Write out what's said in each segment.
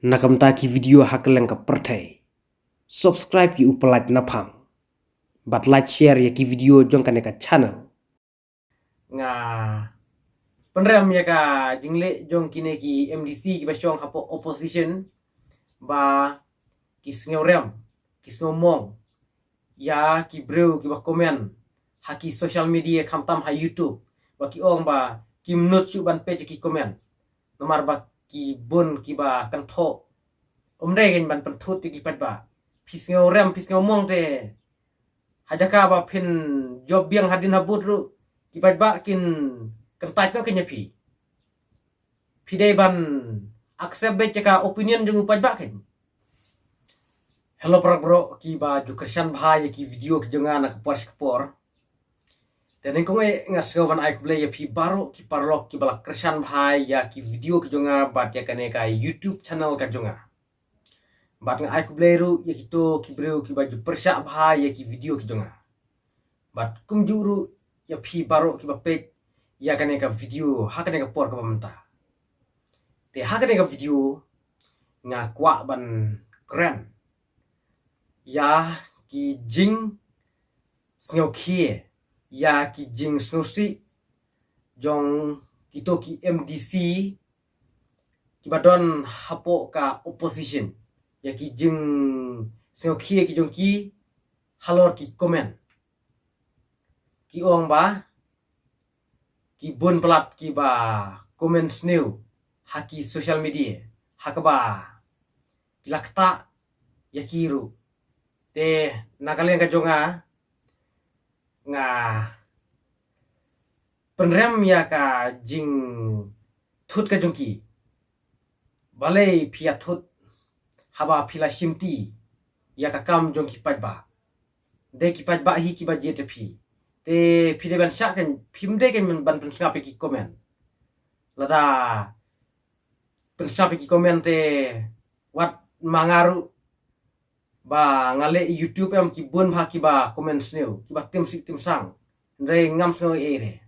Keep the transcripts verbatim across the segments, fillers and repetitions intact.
Na ka bynta ki video ha kylleng ka pyrthei, subscribe ïa u Pyllait Naphang bad like, share ïa ki video jong kane ka channel. Nga pynrem ïa ka jingleh jong kine ki M D C kiba shong hapoh opposition ba ki sngewrem, ki sngewmong ïa ki briew kiba comment ha ki social media, khamtam ha YouTube, ba ki ong ba kim nud shuh ban peit ïa ki comment namar ba ki bun kiba kynthoh. Ym dei kein ban pynthut ïa ki paidbah. Phi sngewrem, phi sngewmong te ha jaka ba phin jop biang hadien habud ruh, ki paidbah kin kyntait noh kein ïa phi. Phi dei ban accept beit ïa ka opinion jong u paidbah kein. Hello para bro kiba ju kyrshan bha ïa ki video ki jong nga na ka por sha ka por. Te nyngkong eh nga sngew ban ai khublei ïa phi baroh ki paralok kiba la kyrshan bha ïa ki video ki jong nga bad ïa kane ka YouTube channel ka jong nga. Bad nga ai khublei ruh ïa kito ki briew kiba ju pyrshah bha ïa ki video ki jong nga. Bad kumjuh ruh ïa phi baroh kiba peit ïa kane ka video ha kane ka por kaba mynta. Te ha kane ka video nga kwah ban kren ïa ki jingsngewkhia, ïa ki jingsngewsih jong kito ki M D C kiba don hapoh ka opposition, ïa ki jingsngewkhia ki jong ki halor ki comment. Ki ong ba ki bun palat kiba comment sniew ha ki social media ha kaba ki la ktah ïa ki ruh. Te na ka liang ka jong nga, nga pynrem ïa ka jingthut ka jong ki. Balei phi ïathut haba phi la shimti ïa ka kam jong ki paidbah? Dei ki paidbah hi kiba jied ïa phi. Te phi dei ban shah kein, phim dei kein ban pynsngap ïa ki comment. Lada pynsngap ïa ki comment te wat ma nga ruh ba nga leh YouTube em, ki bun bha kiba comment sniew, kiba tim sih tim sang. Hynrei ngam sngew ei ei re.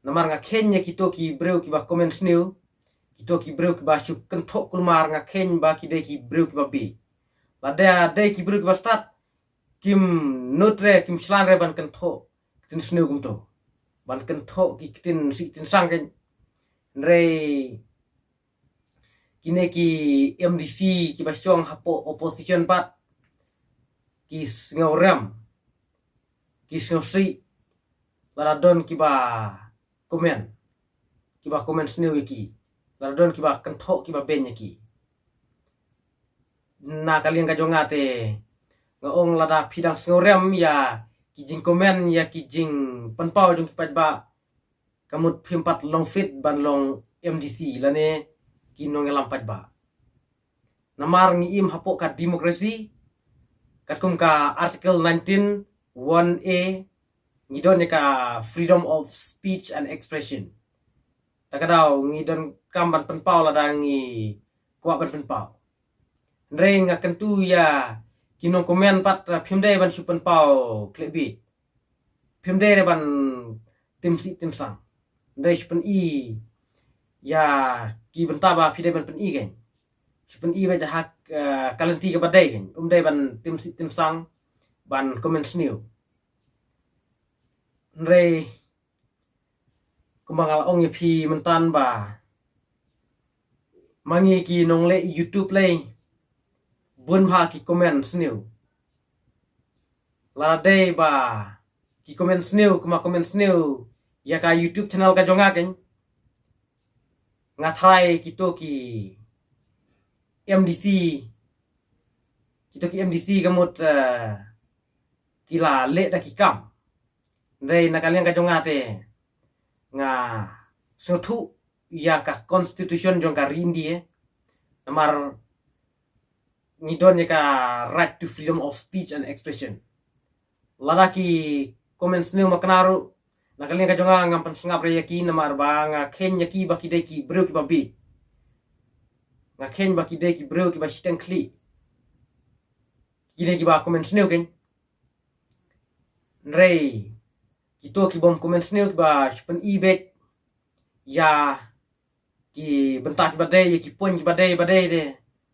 Namar nga kheiñ ïa kito ki briew kiba comment sniew, kito ki briew kiba shu kynthoh kulmar, nga kheiñ ba ki dei ki briew kiba bieit. Lada dei ki briew kiba stad, kim nud re, kim shlan re ban kynthoh ktien sniew kumto, ban kynthoh ki ktien sih ktien sang kein. Hynrei kine ki M D C kiba shong hapoh opposition pat ki sngewrem, ki sngewsih lada don kiba comment, kiba comment sniew ïa ki, lada don kiba kynthoh kiba beiñ ïa ki. Na ka liang ka jong nga te nga ong lada phi dang sngewrem ïa ki jingcomment, ïa ki jingpynpaw jong ki paidbah, ka mut phim pat long fit ban long M D C lane ki nongïalam paidbah. Namar ngi im hapoh ka democracy, katkum ka Article nineteen one A, ngi don ïa ka freedom of speech and expression. Ta ka daw ngi donkam ban pynpaw lada ngi kwah ban pynpaw. Hynrei nga kyntu ïa ki nongcomment pat, phim dei ban shu pynpaw khleh bit. Phim dei re ban tim sih tim sang. Hynrei shu pyni ïa ki bynta ba phi dei ban pyni kein. Shu pyni beit ha, eh, ka lynti kaba dei kein. Ym dei ban tim sih tim sang ban comment sniew. Hynrei kumba nga la ong ïa phi mynta ba ma ngi ki nongleh YouTube lei, bun bha ki comment sniew. Lada dei ba ki comment sniew, kumba comment sniew ïa ka YouTube channel ka jong nga kein, nga tharai kito ki M D C, kito ki M D C ka mut, eh, ki la leh da ki kam. Hynrei na ka liang ka jong nga te nga sngewthuh ïa ka constitution jong ka ri India. Namar ngi don ïa ka right to freedom of speech and expression. Lada ki comment sniew makna ruh, na ka liang ka jong nga ngam pynsngap re ïa ki namar ba nga kheiñ ïa ki ba ki dei ki briew kiba bieit. Nga kheiñ ba ki dei ki briew kiba shiteng khlieh. Ki dei kiba comment sniew kein. Hynrei kito ki bym comment sniew kiba shu pyni beit ïa ki bynta kiba dei, ïa ki point kiba dei, ba dei de,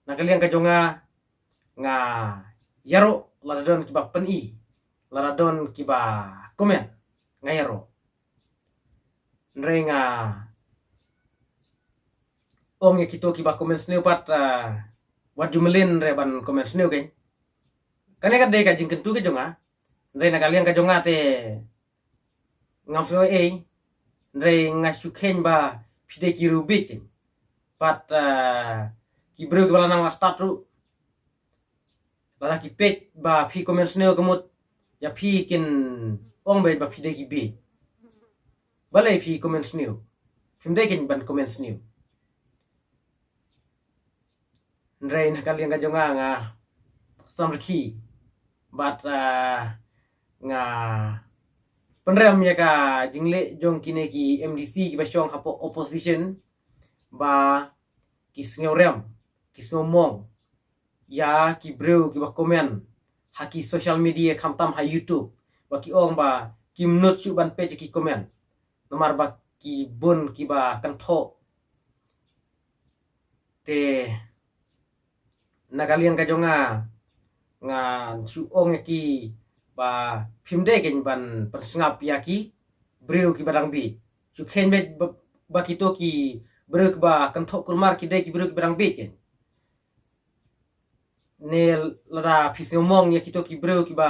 Na ka liang ka jong nga, nga ïaroh lada don kiba pyni, lada don kiba comment, nga ïaroh. Hynrei nga ong ïa kito kiba comment sniew pat, ah, wat ju mlien re ban comment sniew kein. Kane ka dei ka jingkyntu ka jong nga. Hynrei na ka liang ka jong nga te ngam sngew ei, hynrei nga shu kheiñ ba phi dei ki riewbieit kein. Pat, ah, ki briew kiba la nang la stad ruh, lada ki peit ba phi comment sniew ka mut ïa phi kin ong beit ba phi dei ki bieit. Balei phi comment sniew? Phim dei kein ban comment sniew. Hynrei na ka liang ka jong nga, nga samrkhie bad, ah, nga pynrem ïa ka jingleh jong kine ki M D C kiba shong hapoh opposition ba ki sngewrem, ki sngewmong ïa ki briew kiba comment ha ki social media, khamtam ha YouTube, ba ki ong ba kim nud shuh ban peit ïa ki comment namar ba ki bun kiba kynthoh. Te na ka liang ka jong nga, nga shu ong ïa ki ba phim dei kein ban pynsngap ïa ki briew kiba dang bieit. Shu kheiñ beit ba, ba kito ki briew kiba kynthoh kulmar ki dei ki briew kiba dang bieit kein. Ne lada phi sngewmong ïa kito ki briew kiba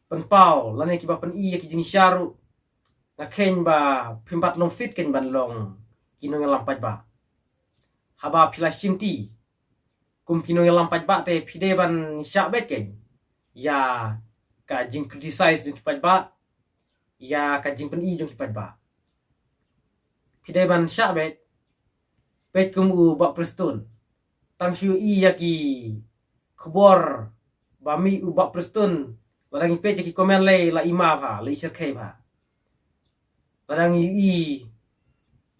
pynpaw lane kiba pyni ïa ki jingshisha ruh, nga kheiñ ba phim pat long fit kein ban long ki nongïalam paidbah. Haba phi la shimti kum ki nongïalam paidbah te phi dei ban shah beit kein ïa ka jingcriticize jong ki paidbah, ïa ka jingpyni jong ki paidbah. Phi dei ban shah beit, peit kum u Bah Prestone. Tang shu ïohi ïa ki khubor ba mih u Bah Prestone, lada ngi peit ïa ki comment lei la i ma bha, la i shyrkhei bha. Lada ngi ïohi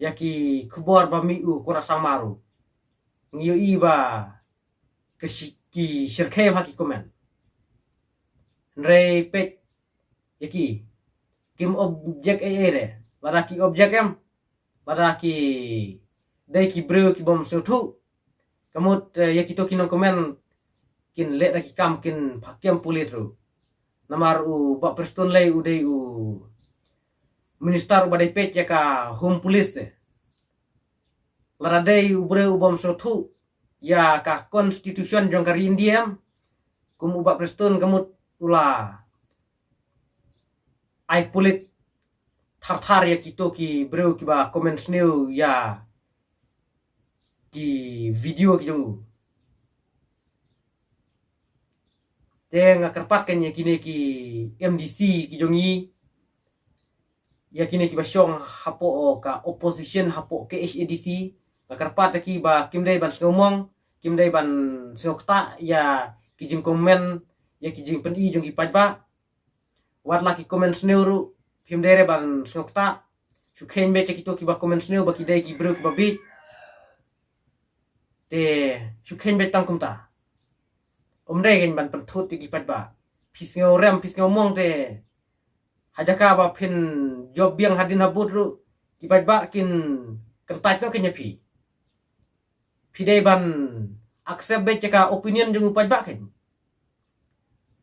ïa ki khubor ba mih u Conrad Sangma ruh, ngi ïohi ba ki shi-, ki shyrkhei bha ki comment. Hynrei peit ïa ki, kim object ei ei re. Lada ki object em, lada ki dei ki briew kibym sngewthuh, ka mut, eh, ïa kito ki nongcomment kin leh da ki kam, kin phah kem pulit ruh. Namar u Bah Prestone lei u dei u minister uba dei peit ïa ka Home Police te. Lada dei u briew ubym sngewthuh ïa ka constitution jong ka ri India em, kum u Bah Prestone ka mut u la ai pulit thar thar ïa kito ki briew kiba comment sniew ïa ki video ki jong u. Te nga kyrpad kein ïa kine ki M D C ki jong ngi, ïa kine kiba shong hapoh ka opposition, hapoh K H A D C, nga kyrpad ïa ki ba kim dei ban sngewmong, kim dei ban sngewktah ïa ki jingcomment, ïa ki jingpyni jong ki paidbah. Wat la ki comment sniew ruh, phim dei re ban sngewktah. Shu kheiñ beit ïa kito kiba comment sniew ba ki dei ki briew kiba bieit. Te shu kheiñ beit tang kumta. Ym dei kein ban pynthut ïa ki paidbah. Phi sngewrem, phi sngewmong te, ha jaka ba phin jop biang hadien habud ruh, ki paidbah kin kyntait noh kein ïa phi. Phi dei ban accept beit ïa ka opinion jong u paidbah kein.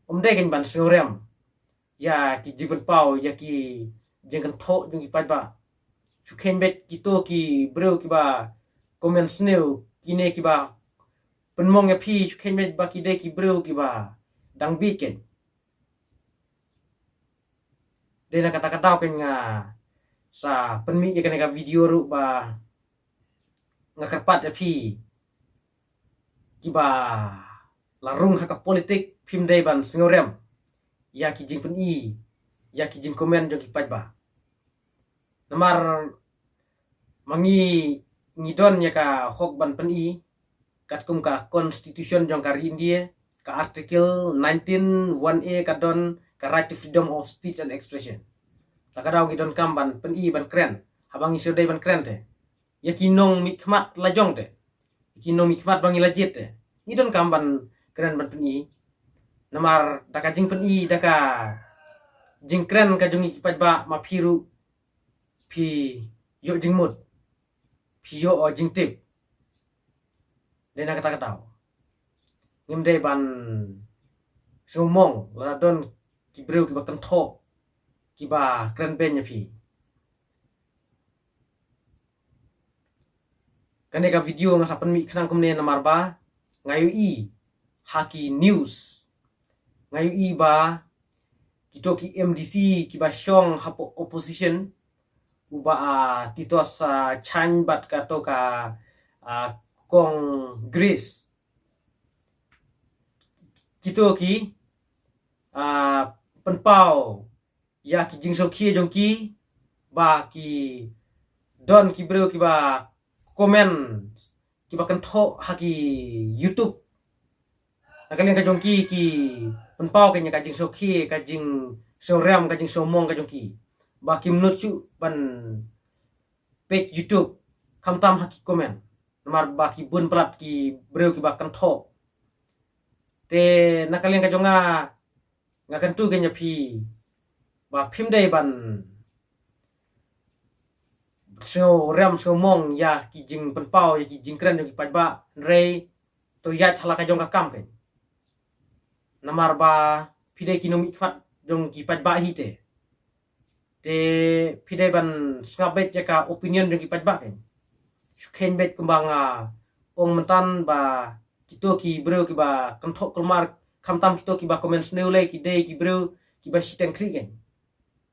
Ym dei kein ban sngewrem ïa ki jingpynpaw, ïa ki jingkynthoh jong ki paidbah. Shu kheiñ beit kito ki briew kiba comment sniew, kine kiba pynmong ïa phi, shu kheiñ beit ba ki dei ki briew kiba dang bieit kein. Dei na kata ka daw kein nga sa pynmih ïa kane ka video ruh ba nga kyrpad ïa phi kiba la rung ha ka politik, phim dei ban sngewrem ïa ki jingpyni, ïa ki jingcomment jong ki paidbah. Namar ma ngi, ngi don ïa ka hok ban pyni katkum ka constitution jong ka ri India, ka article nineteen one A ka don ka right to freedom of speech and expression. Ta ka daw ngi donkam ban pyni, ban kren. Haba ngi sngewdei ban kren te, ïa ki nongmihkhmat la jong te, ïa ki nongmihkhmat ba ngi la jied te, ngi donkam ban kren, ban pyni. Namar da ka jingpyni, da ka jingkren ka jong ngi ki paidbah, ma phi ruh phi ïoh jingmut, phi ïoh, uh, jingtip. Dei na kata ka daw. Ngim dei ban sngewmong lada don ki briew kiba kynthoh, kiba kren beiñ ïa phi. Kane ka video nga sa pynmih khnang kumne namar ba nga ïohi ha ki news, nga ïohi ba kito ki M D C kiba shong hapoh opposition, u Bah, ah, Titos, ah, Chyne bad kato ka, ah, Kong Grace, kito ki, ah, pynpaw ïa ki jingsngewkhia jong ki ba ki don ki briew kiba comment, kiba kynthoh ha ki YouTube. Na ka liang ka jong ki, ki pynpaw kane ka jingsngewkhia, ka jingsngewrem, ka jingsngewmong ka jong ki, ba kim nud shuh ban peit YouTube, khamtam ha ki comment, namar ba ki bun palat ki briew kiba kynthoh. Te na ka liang ka jong nga, nga kyntu kane ïa phi ba phim dei ban sngewrem sngewmong ïa ki jingpynpaw, ïa ki jingkren jong ki paidbah, hynrei to ïaid ha la ka jong ka kam keiñ. Namar ba phi dei ki nongmihkhmat jong ki paidbah hi te. Te phi dei ban sngap beit ïa ka opinion jong ki paidbah keiñ. Shu kheiñ beit kumba nga ong mynta ba kito ki briew kiba kynthoh kulmar, khamtam kito kiba comment sniew lei, ki dei ki briew kiba shiteng khlieh keiñ,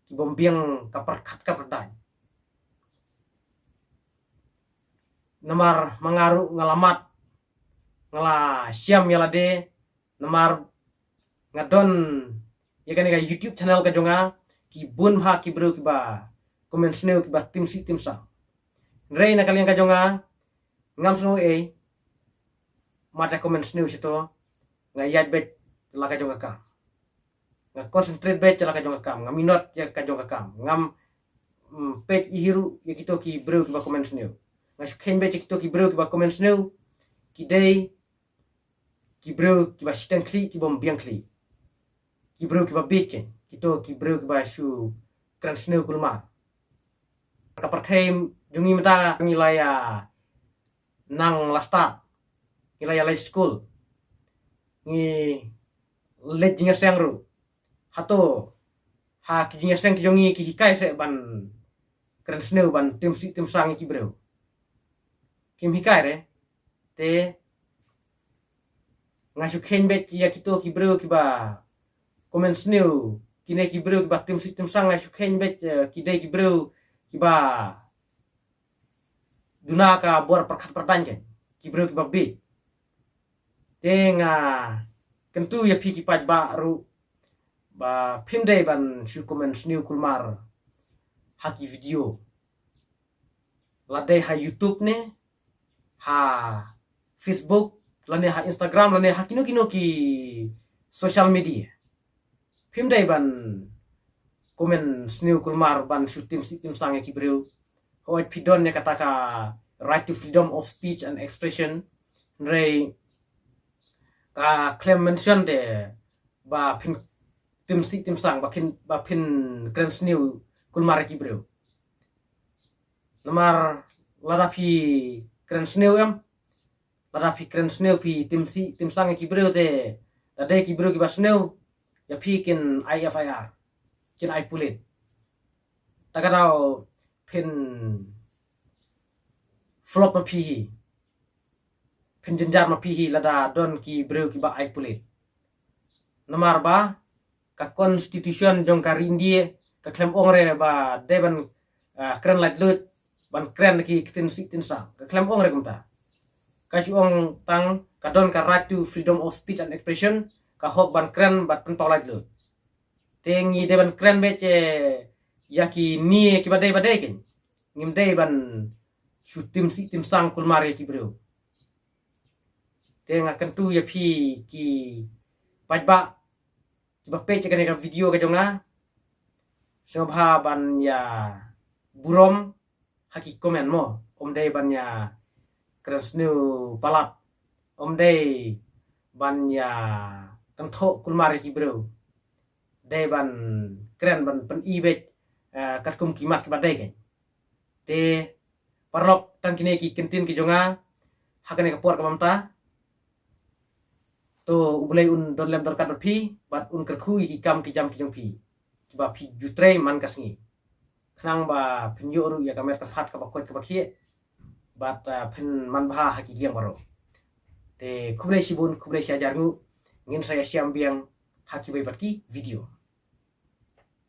kibym biang ka pyrkhat ka pyrdaiñ. Namar ma nga ruh nga la mad, nga la shem ïa lade, namar nga don ïa kane ka YouTube channel ka jong nga, ki bun bha ki briew kiba comment sniew, kiba tim sih tim sang. Hynrei na ka liang ka jong nga, ngam sngew ei, mada comment sniew shito, nga ïaid beit la ka jong ka kam. Nga concentrate beit la ka jong ka kam, nga minot ïa ka jong ka kam. Ngam, mm, peit ïa hi ruh ïa kito ki briew kiba comment sniew. Nga shu kheiñ beit ïa kito ki briew kiba comment sniew, ki dei ki briew kiba shiteng khlieh, kibym biang khlieh, ki briew kiba bieit keiñ, kito ki briew kiba shu kren sniew kulmar. Ka pyrthei jong ngi mynta ngi la ïa nang la stad, ngi la ïa leit skul, ngi leit jingïaseng ruh. Hato ha ki jingïaseng ki jong ngi ki hikai seh ban kren sniew, ban tim sih tim sang ïa ki briew? Kim hikai re. Te nga shu kheiñ beit ïa kito ki briew kiba comment sniew, kine ki briew kiba tim sih tim sang, nga shu kheiñ beit, eh, ki dei ki briew kiba duna ka bor pyrkhat pyrdaiñ keiñ, ki briew kiba bieit. Te nga kyntu ïa phi ki paidbah ruh ba phim dei ban shu comment sniew kulmar ha ki video, la dei ha YouTube ne, ha Facebook, lane ha Instagram, lane ha kino kino ki social media. Phim dei ban comment sniew kulmar, ban shu tim sih tim sang ïa ki briew. Hooid, phi don ïa kata ka right to freedom of speech and expression, hynrei ka khlem mention de ba phin tim sih tim sang, ba phin, ba phin kren sniew kulmar ïa ki briew. Namar lada phi kren sniew em, lada phi kren sniew, phi tim sih tim sang ïa ki briew, te da dei ki briew kiba sniew ïa phi kin ai F I R, kin ai pulit. Ta ka daw phin flop ma phi hi, phin jynjar ma phi hi lada don ki briew kiba ai pulit. Namar ba ka constitution jong ka ri India ka khlem ong re ba dei ban, ah, kren laitluid, ban kren ki ktien sih ktien sang. Ka khlem ong re kumta. Ka shu ong tang ka don ka right to freedom of speech and expression, ka hok ban kren bad pynpaw laitluid. Te ngi dei ban kren beit, eh, ïa kine kiba dei ba dei keiñ. Ngim dei ban shu tim sih tim sang kulmar ïa ki briew. Te nga kyntu ïa phi ki paidbah kiba peit ïa kane ka video ka jong nga, sngewbha ban ïa burom ha ki comment mo. Ym dei ban ïa kren sniew palat, ym dei ban ïa kynthoh kulmar ïa ki briew. Dei ban kren ban pyni beit, eh, katkum ki mat kiba dei keiñ. Te paralok, tang kine ki kyntien ki jong nga ha kane ka por kaba mynta. To u Blei un don lem don kat bad phi bad un kyrkhu ïa ki kam ki jam ki jong phi kiba phi ju trei man ka sngi, khnang ba phin ïoh ruh ïa ka met ka phad kaba koit kaba khiah bad phin man bha ha ki liang baroh. Te khublei shibun, khublei shi hajar nguh. Ngin sa ïashem biang ha kiwei pat ki video.